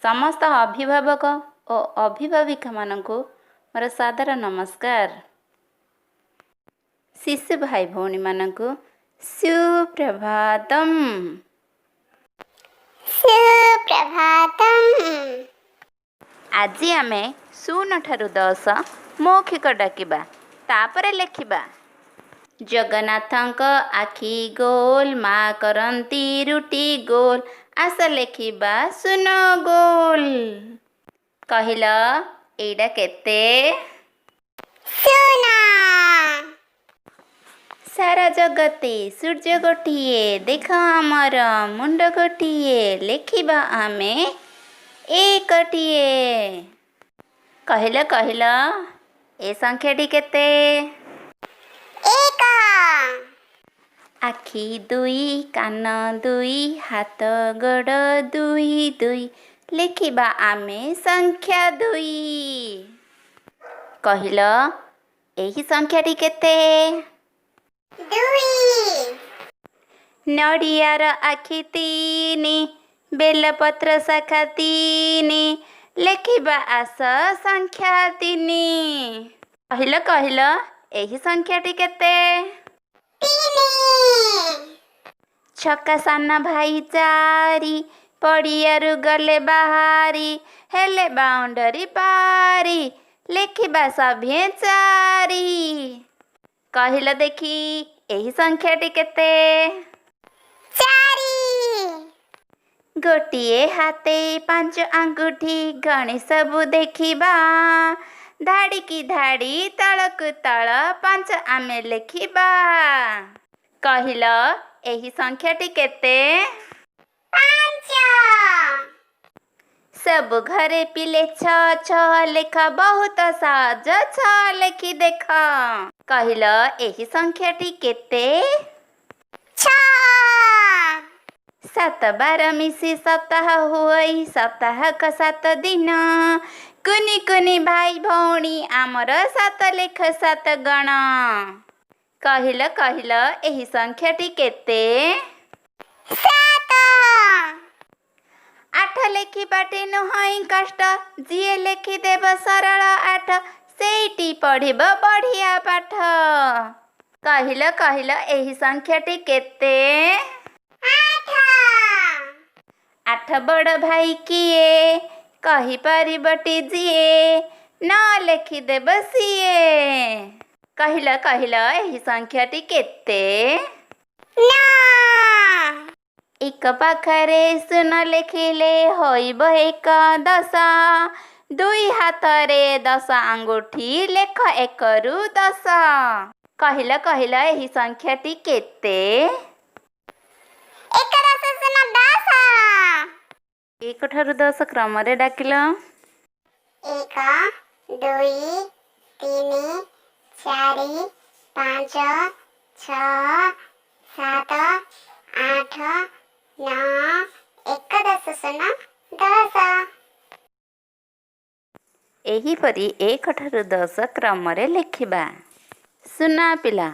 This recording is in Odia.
ସମସ୍ତ ଅଭିଭାବକ ଓ ଅଭିଭାବିକାମାନଙ୍କୁ ମୋର ସାଦର ନମସ୍କାର। ଶିଶୁ ଭାଇ ଭଉଣୀମାନଙ୍କୁ ସୁପ୍ରଭାତମ୍। ସୁପ୍ରଭାତମ୍। ଆଜି ଆମେ 0 ଠାରୁ 10 ମୌଖିକ ଡାକିବା, ତାପରେ ଲେଖିବା। ଜଗନ୍ନାଥଙ୍କ ଆଖି ଗୋଲ, ମା କରନ୍ତି ରୁଟି ଗୋଲ, ଆସ ଲେଖିବା ଶୂନ ଗୋଲ। କହିଲ, ଏଇଟା କେତେ? 0। ସାରା ଜଗତେ ସୂର୍ଯ୍ୟ ଗୋଟିଏ, ଦେଖ ଆମର ମୁଣ୍ଡ ଗୋଟିଏ, ଲେଖିବା ଆମେ ଏକଟିଏ। କହିଲ, କହିଲ, ଏ ସଂଖ୍ୟାଟି କେତେ? 1। ଆଖି ଦୁଇ, କାନ ଦୁଇ, ହାତ ଗୋଡ଼ ଦୁଇ ଦୁଇ, ଲେଖିବା ଆମେ ସଂଖ୍ୟା 2। କହିଲ, ଏହି ସଂଖ୍ୟାଟି କେତେ? 2। ନଡ଼ିଆର ଆଖି ତିନି, ବେଲପତ୍ର ଶାଖା ତିନି, ଲେଖିବା ଆସ ସଂଖ୍ୟା 3। କହିଲ, କହିଲ, ଏହି ସଂଖ୍ୟାଟି କେତେ? 3। ଛକା ସାନ ଭାଇ ଚାରି, ପଡ଼ିଆରୁ ଗଲେ ବାହାରି, ହେଲେ ବାଉଣ୍ଡରୀ ପାରି, ଲେଖିବା ସଭିଏଁ 4। କହିଲ ଦେଖି, ଏହି ସଂଖ୍ୟାଟି କେତେ? 4। ଗୋଟିଏ ହାତେ ପାଞ୍ଚ ଆଙ୍ଗୁଠି, ଗଣି ସବୁ ଦେଖିବା, ଧାଡ଼ିକି ଧାଡ଼ି ତଳକୁ ତଳ ପାଞ୍ଚ ଆମେ ଲେଖିବା। କହିଲ, ଏହି ସଂଖ୍ୟାଟି କେତେ? 5। ସବୁ ଘରେ ପିଲେ ଛଅ ଛଅ ଲେଖ, ବହୁତ ସହଜ ଛଅ ଲେଖି ଦେଖ। କହିଲ, ଏହି ସଂଖ୍ୟାଟି କେତେ? 6। ସାତ ବାର ମିଶି ସପ୍ତାହ ହୁଅଇ, ସପ୍ତାହକ 7 ଦିନ, କୁନି କୁନି ଭାଇ ଭଉଣୀ ଆମର ସାତ ଲେଖ ସାତ ଗଣ। କହିଲ, କହିଲ, ଏହି ସଂଖ୍ୟାଟି କେତେ? 7। 8 ଲେଖିବାଟି ନୁହଁ କଷ୍ଟ, ଯିଏ ଲେଖିଦେବ ସରଳ 8, ସେଇଟି ପଢ଼ିବ ବଢ଼ିଆ ପାଠ। କହିଲ, କହିଲ, ଏହି ସଂଖ୍ୟାଟି କେତେ? 8। 8 ବଡ଼ ଭାଇ କିଏ, କହିପାରିବଟି ଯିଏ, ନ ଲେଖିଦେବ ସିଏ। କହିଲ, କହିଲ, ଏହି ସଂଖ୍ୟାଟି କେତେ? 9। ଏକ ପାଖରେ ଶୂନ ଲେଖିଲେ ହୋଇବ ଏକ ଦଶ, ଦୁଇ ହାତରେ 10 ଆଙ୍ଗୁଠି ଲେଖ 1ରୁ 10। କହିଲ, କହିଲ, ଏହି ସଂଖ୍ୟାଟି କେତେ? 1 10 0 10। 1 ଠାରୁ 10 କ୍ରମରେ ଡାକିଲ। 1, 2, 3, 4, 5, 6, 7, 8, 9, 1 10 0 10। ଏହିପରି 1 ଠାରୁ 10 କ୍ରମରେ ଲେଖିବା। ସୁନା ପିଲା।